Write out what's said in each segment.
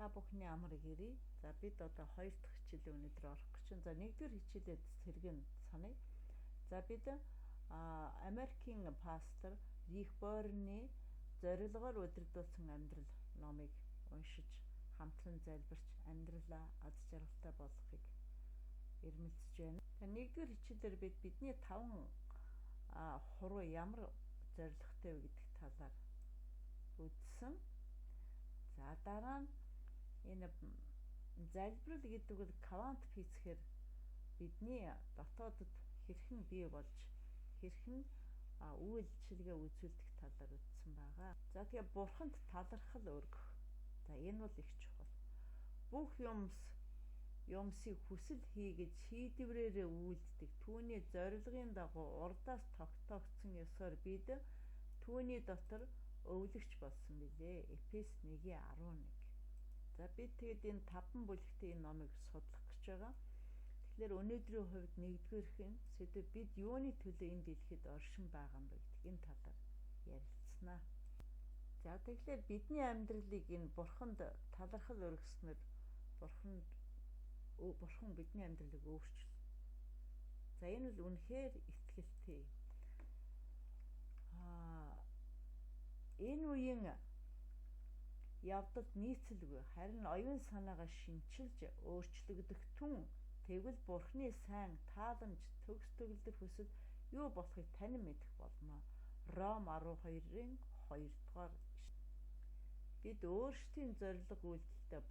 Та бүхний амрыг ирье. За бид одоо хоёр дахь хичээлээ өнөөдөр орох гэж байна. За нэгдүгээр хичээлээ сэргэн саная. За бид Америкийн пастор Рик Борны зорилгоор удирдуулсан амьдрал номыг уншиж хамтран залбирч амьдралаа аз жаргалтай болгохыг эрмэлзэж байна. Тэгээ нэгдүгээр хичээлээр бид бидний таван хуруу ямар зорилготой вэ гэдэг талаар үзсэн. За дараа нь энэ залбирал гэдэг бол квант физикээр бидний дотоодод хэрхэн бий болж хэрхэн үйлчилгээ үзүүлдэг талаар үзсэн байгаа. За тэгээ бурханд талархал өргөх. За энэ бол их чухал. Бүх юмсыг хүсэл хийгээд шийдвэрээрээ үйлддэг. Түүний зорилгын дагуу урдаас тогтоогдсон ёсоор бид түүний дотор өвлөгч болсон билээ. Эфес 1:11. За бид тэгэд энэ таван бүлэгтэй энэ номыг судлах гэж байгаа. Тэгэхээр өнөөдрийн хувьд нэгдүгээрх нь сэдэв бид юуны төлөө энэ дэлхийд оршин байгаа юм бэ гэдэг энэ талаар ярилцсанаа. За тэгэхээр бидний амьдралыг энэ бурханд талархал өргөснөр бурхан бидний амьдралыг өөрчилнө. За энэ бол үнэхээр итгэлтэй. Энэ үеийн явдалд нийцэлгүй харин оюун санаагаа шинчилж өөрчлөгдөх түн тэгвэл бурхны сайн тааламж төгс төгөлдөр хүсэл юу болохыг танин мэдэх болно. Ром 12-ын 2 дугаар. Бид өөрсдийн зорилго үйлдэлтэй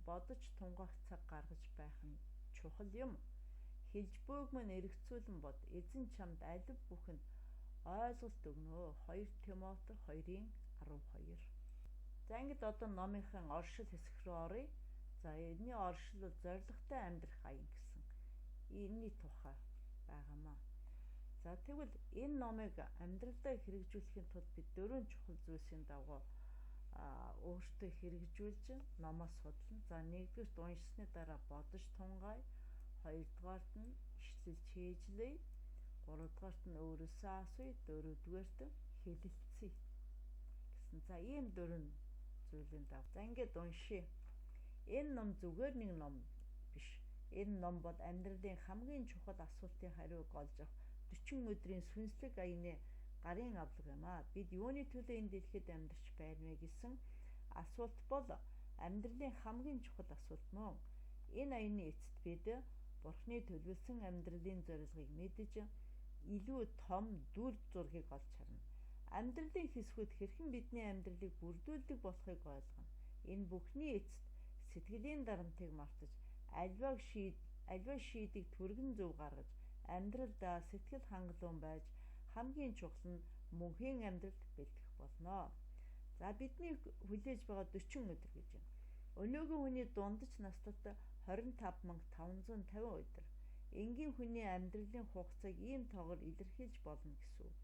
бодож тунгаах цаг гаргаж байх нь чухал юм. Хэлж буйг мань эргцүүлэн бод. Эзэн чамд алив бүхэнд ойлголт өгнө. 2 Тимот 2:12. За ингээд одоо номынхын оршил хэсэг рүү оръё. За энэний оршил бол зорилготой амьдрах аян гэсэн. Энэний тухай байгаамаа. За тэгвэл энэ номыг амьдралдаа хэрэгжүүлэхийн тулд бид дөрвөн чухал зүйлсийн дагуу өөртөө хэрэгжүүлж номоо судлана. За нэгдүгээрт уншсны дараа бодож тунгаая. Хоёрдугаарт нь ишлэл чэйжлэе. Гуравдугаарт нь өөрөөсөө асууя. Дөрөвдүгээрт хэлэлцье гэсэн. За ийм дөрвөн зүйлийн дагуу. За ингээд уншъя. Энэ ном зүгээр нэг ном биш. Энэ ном бол амьдралын хамгийн чухал асуултын хариуг олж авах 40 өдрийн сүнслэг аяны гарын авлага юм аа. Бид юуны төлөө энэ дэлхийд амьдарч байна вэ гэсэн асуулт бол амьдралын хамгийн чухал асуулт мөн. Энэ аяны эцэст бид Бурхны төлөвлөсөн амьдралын зорилгыг мэдэж илүү том дүр зургийг олж харна. Амьдралын хэсгүүд хэрхэн бидний амьдралыг бүрдүүлдэг болохыг ойлгоно. Энэ бүхний эцэст сэтгэлийн дарамтыг мартаж альваа шийдийг түргэн зөв гаргаж амьдралдаа сэтгэл хангалуун байж хамгийн чухал нь мөнхийн амьдралд бэлтгэх болно. За бидний хүлээж байгаа 40 өдөр гэж байна. Өнөөгийн хүний дундаж наслалт 25,550 өдөр. Энгийн хүний амьдралын хугацааг ийм тоогоор илэрхийлж болно гэсэн үг.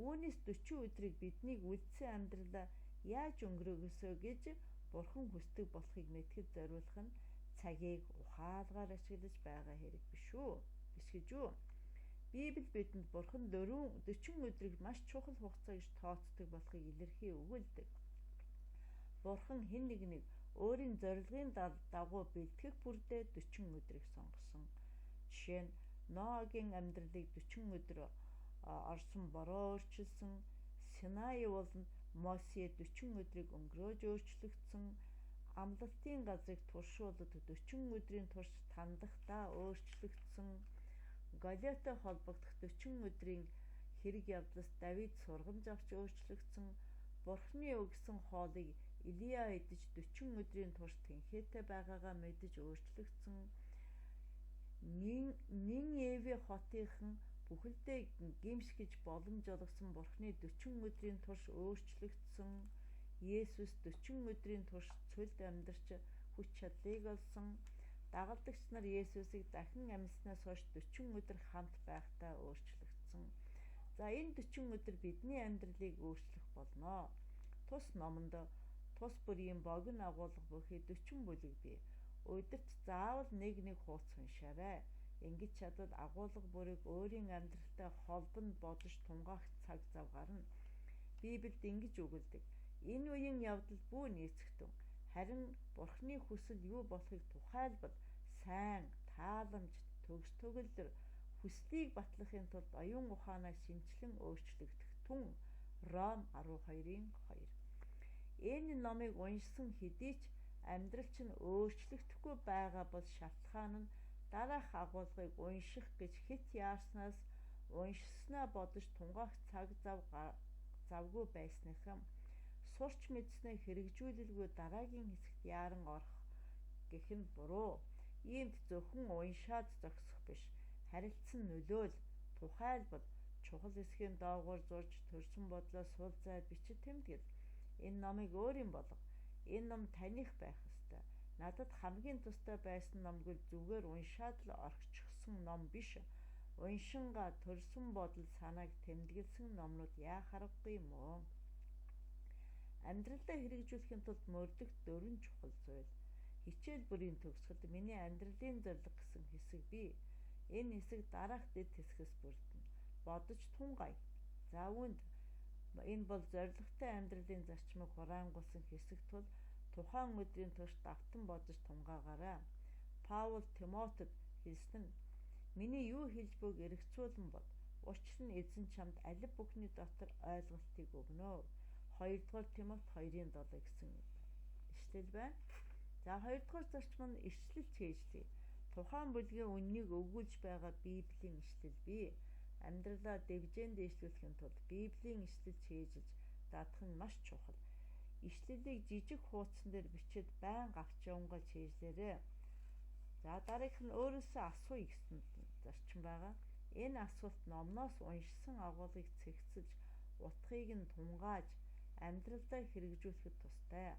Үүнээс 40 өдрийг биднийг үлдсэн амьдралаа яаж өнгөрөөгөөсөө гэж бурхан хүсдэг болохыг мэдэхэд зориулах нь цагийг ухаалгаар ашиглаж байгаа хэрэг биш үү? Биш гэж үү? Библи бидэнд бурхан 40 өдрийг маш чухал хугацаа гэж тооцдог болохыг илэрхий өгүүлдэг. Бурхан хэн нэгнийг өөрийн зорилгын дагуу бэлтгэх бүрдээ 40 өдрийг сонгосон. Жишээ нь Ноагийн амьдралыг 40 өдөр орсон бороо өөрчилсөн, Синай ууланд Мосе 40 өдрийг өнгөрөөж өөрчлөгдсөн, амлалтын газрыг туршуулад 40 өдрийн турш тандахдаа өөрчлөгдсөн, Голиатай холбогдох 40 өдрийн хэрэг явдлаас Давид сургамж авч өөрчлөгдсөн, Бурхны өгсөн хоолыг Илия идэж 40 өдрийн турш тэнхээтэй байгаагаа мэдэж өөрчлөгдсөн, Ниневе хотынхан бүхэлдээ гэмшгэж боломж олгосон Бурхны 40 өдрийн турш өөрчлөгдсөн, Есүс 40 өдрийн турш цөлд амьдарч хүч чадлыг олсон, дагалдагч нар Есүсийг дахин амьснаас хойш 40 өдөр хамт байхдаа өөрчлөгдсөн. За энэ 40 өдөр бидний амьдралыг өөрчлөх болно. Тус номонд тус бүрийн богино агуулга бүхий 40 бүлэг бий. Өдөрт заавал нэг нэг хуудас уншаарай. Ингэж чадвал агуулга бүрийг өөрийн амьдралтай холбон бодож тунгаах цаг зав гарна. Библиэд ингэж өгүүлдэг. Энэ үеийн явдал бүү нийцэхтэн. Харин Бурхны хүсэл юу болохыг тухайлбал сайн, тааламжит, төгс төгөлдөр хүслийг батлахын тулд оюун ухаанаа шинчлэн өөрчлөгдөх түн. Ром 12-ын 2. Энэ номыг уншсан хэдий ч амьдрал чинь өөрчлөгдөхгүй байгаа бол шалтгаан нь дараах агуулгыг унших гэж хэт яарснаас уншсанаа бодож тунгаах цаг зав завгүй байсныхан сурч мэдснээ хэрэгжүүлэлгүй дараагийн хэсэгт яаран орох гэх нь буруу. Иймд зөвхөн уншаад зогсох биш, харилцан нөлөөл, тухайлбал чухал хэсгийн доогуур зурж төрсөн бодлоо сул зайд бичиж тэмдэглэл. Энэ номыг өөрийн болго. Энэ ном таних байх ёстой. Надад хамгийн тустай байсан ном гэвэл зүгээр уншаад л орхичихсон ном биш. Уншингаа төрсөн бодол санааг тэмдэглэсэн номнууд яах аргагүй юм уу? Амьдралдаа хэрэгжүүлэхийн тулд мөрдөх дөрвөн чухал зүйл. Хичээл бүрийн төгсгөлд миний амьдралын зорилго гэсэн хэсэг бий. Энэ хэсэг дараах дэд хэсгээс бүрдэнэ. Бодож тунгая. За үүнд энэ бол зорилготой амьдралын зарчмыг хураангуйлсан хэсэг тул тухайн өдрийн турш давтан бодож тунгаагаарай. Паул Тимотед хэлсэн нь миний юу хэлж буйг эргцүүлэн бод. Учир нь эзэн чамд алив бүхний дотор ойлголтыг өгнө. 2-р Тимот 2-ын 7 гэсэн ишлэл байна. За 2-р зарчим нь ишлэл чэйжлэе. Тухайн бүлгийн үннийг өгүүлж байгаа Библийн ишлэл бий. Амьдралаа дэвжээнд дээшлүүлэхийн тулд Библийн ишлэл чэйжилж дадах нь маш чухал. Ишлэлийг жижиг хуудсан дээр бичээд байнга авч явангаа чэйжлээрэй. За дараагийнх нь өөрөөсөө асууя гэсэн зарчим байгаа. Энэ асуулт номноос уншсан агуулгыг цэгцэлж, утгыг нь тунгааж, амьдралдаа хэрэгжүүлэхэд тустай.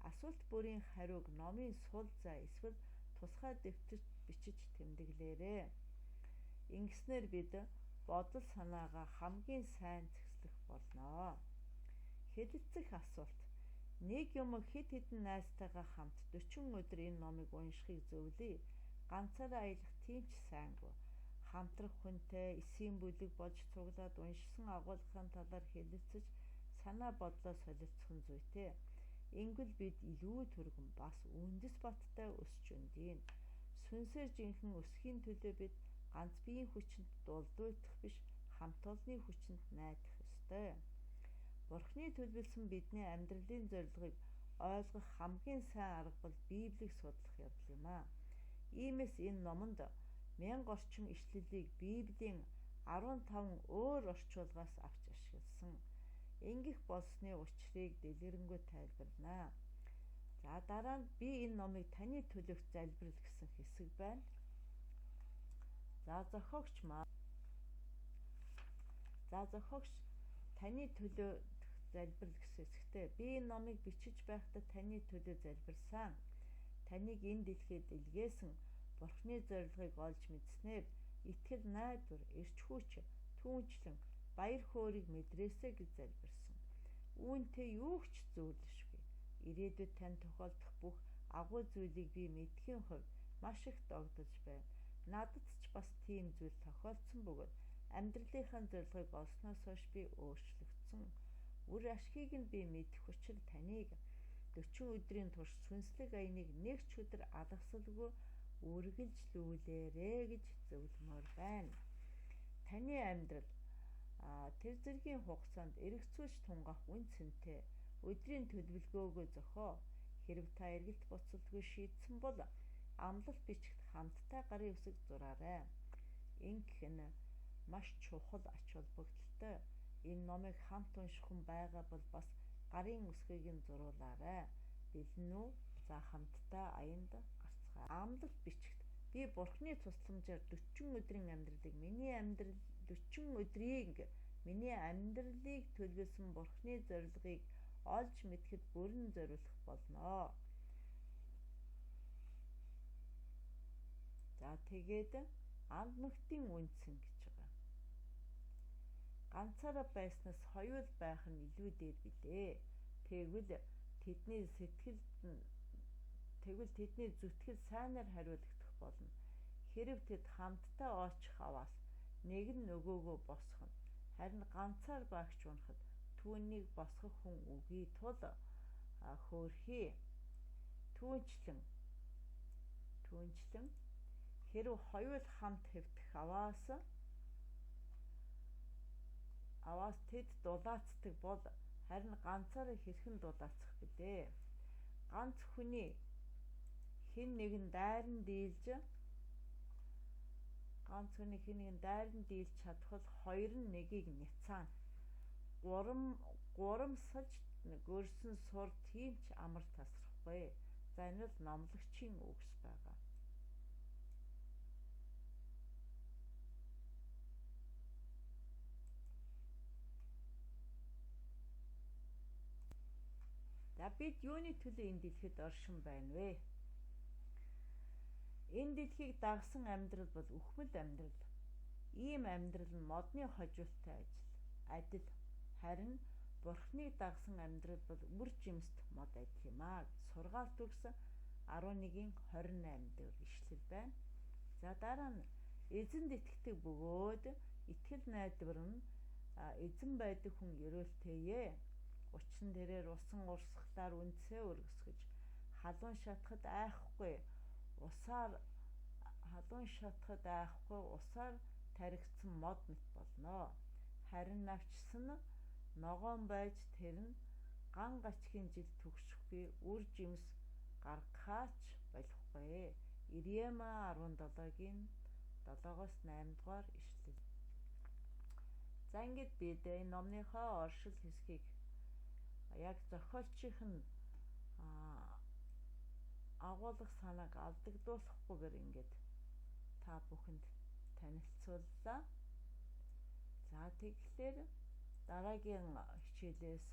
Асуулт бүрийн хариуг номын сул зай эсвэл тусгай дэвтэрт бичиж тэмдэглээрэй. Ингэснээр бид бодол санаагаа хамгийн сайн цэгцлэх болно. Хэлэлцэх асуулт. Нэг юм хэд хэдэн найзтайгаа хамт 40 өдөр энэ номыг уншихыг зөвлөе. Ганцаараа аялах тийм ч сайнгүй. Хамтрах хүнтэй эсийн бүлэг болж цуглаад уншсан агуулгын талаар хэлэлцэж санаа бодлоо солилцох нь зүйтэй. Ингэвэл бид илүү түргэн бас үндэс баттай өсч өндийна. Сүнсээр жинхэнэ өсөхийн төлөө бид ганц биеийн хүчинд дулдуйдах биш, хамт олонны хүчинд найдах ёстой. Бурхны төлөвлөсөн бидний амьдралын зорилгыг ойлгох хамгийн сайн арга бол Библийг судлах явдал юм аа. Иймээс энэ номонд 1000 орчим ишлэлийг Библийн 15 өөр орчуулгаас авч ашигласан. Ингэх болсны учрыг дэлгэрэнгүй тайлбарлана. За дараа нь би энэ номыг таны төлөөх залбирал гэсэн хэсэг байна. За зохиогч таны төлөө залбирал гэсэн хэсэгтээ би энэ номыг бичиж байхдаа таны төлөө залбирсан. Таныг энэ дэлхийд илгээсэн Бурхны зорилгыг олж мэдснээр итгэл, найдвар, эрч хүч, түүнчлэн баяр хөөрийг мэдрээсэй гэж залбирсан. Үүнтэй юу ч зөөрлөшгүй. Ирээдүйд тань тохиолдох бүх агуу зүйлийг би мэдхийн хувьд маш их догдолж байна. Надад ч бас тийм зүйл тохиолдсон бөгөөд амьдралынхаа зорилгыг олсноос хойш би өөрчлөгдсөн. Үр ашгийг нь би мэдэх учир таныг 40 өдрийн турш сүнслэг аяныг нэг ч өдөр алгасалгүй үргэлжлүүлээрэ гэж зөвлөмөр байна. Таны амьдрал тэр зэргийн хугацаанд эргэцүүлж тунгаах үн цэнтэй өдрийн төлөвлөгөөгөө зохио. Хэрв та эргэлт буцалтгүй шийдсэн бол амлалт бичихэд хамттай гарын үсэг зураарай. Ингэх нь маш чухал ач холбогдолтой. Энэ номыг хамт унших хүн байгаа бол бас гарын үсгийг нь зуруулаарай. Бэлэн үү? За хамтдаа аянд гарцгаая. Амлалт бичихэд би Бурхны тусламжаар 40 өдрийн амьдралыг миний амьдрал 40 өдрийг миний амьдралыг төлөвлөсөн Бурхны зорилгыг олж мэдэхэд бүрэн зориулах болно. За тэгээд анд нөхдийн үнцэн гэж байгаа. Ганцаараа байснаас хоёул байх нь илүү дээр билээ. Тэгвэл тэдний сэтгэлд тэгвэл тэдний зүтгэл сайнаар хариулагдах болно. Хэрв тэд хамтдаа очих аваас нэг нь нөгөөгөө босгоно. Харин ганцаар багч унахад түүнийг босгох хүн үгүй тул хөөрхий. Түүнчлэн хэрв хоёул хамт хэвтэх аваас тэд дулаацдаг бол харин ганцаараа хэрхэн дулаацах билээ. Ганц хүний хэн нэгэн дайран дийлж чадвал хоёр нь нэгийг няцаана. Гурамсалж гөрсөн сур тийм ч амар тасрахгүй. За энэ л номлогчийн үгс байгаа. За бид юуны төлөө энэ дэлхийд оршин байна вэ? Энэ дэлхийг дагсан амьдрал бол үхмэл амьдрал. Ийм амьдрал нь модны хожуултай адил. Харин Бурхныг дагсан амьдрал бол үр жимст мод адил юм аа. Сургаал төгс 11-ийн 28 дээр ишлэл байна. За дараа нь эзэнд итгэдэг бөгөөд итгэл найдвар нь эзэн байдаг хүн ерөөлтэйе. Учир нь тэрээр усан урсгалаар үндсээ өргөсгөж халуун шатахад айхгүй усаар таригдсан мод мэт болно. Харин навчсан нь ногоон байж тэр нь ган гачгийн жил төгсөхгүй үр жимс гаргахаач болохгүй. Иремья 17-гийн 7-оос 8 дугаар ишлэл. За ингээд бид энэ номныхоо оршил хэсгийг яг зохиолчийнх нь агуулгах санааг алдагдуулахгүйгээр ингээд та бүхэнд танилцууллаа. За тэгэхээр дараагийн хичээлээс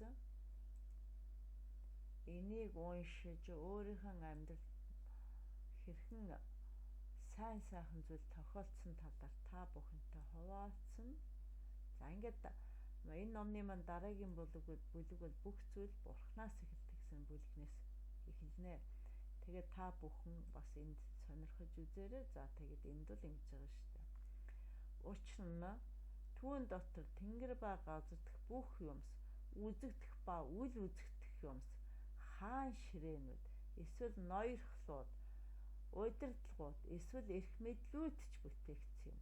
энийг уншиж өөрийнхөө амьдрал хэрхэн сайн сайхан зүйл тохиолдсон талаар та бүхэнтэй хуваалцсан. За ингээд энэ номны маань дараагийн бүлэг бол бүх зүйл Бурханаас эхэлдэг гэсэн бүлгнээс эхэлнэ. Тэгээд та бүхэн бас энд сонирхож үзээрэй. За тэгээд энд л ингэж байгаа шүү дээ. Учир нь түүн дотор тэнгэр ба газар дэх бүх юмс, үзэгдэх ба үл үзэгдэх юмс, хаан ширээнүүд, эсвэл ноёрхлууд, удирдлагууд, эсвэл эрх мэдлүүд ч бүтээгдсэн юм.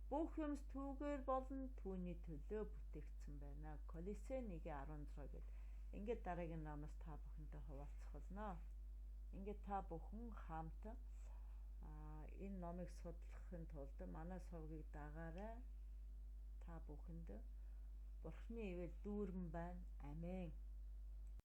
Бүх юмс түүгээр болон түүний төлөө бүтээгдсэн байна. Колоссе 1:16 гээд ингээд дараагийн номоос та бүхэнтэй хуваалцах болно. Ингээд та бүхэн хамт энэ номыг судлахын тулд манай сувгийг дагаарай. Та бүхэнд Бурхны ивэл дүүрэн байна. Амен.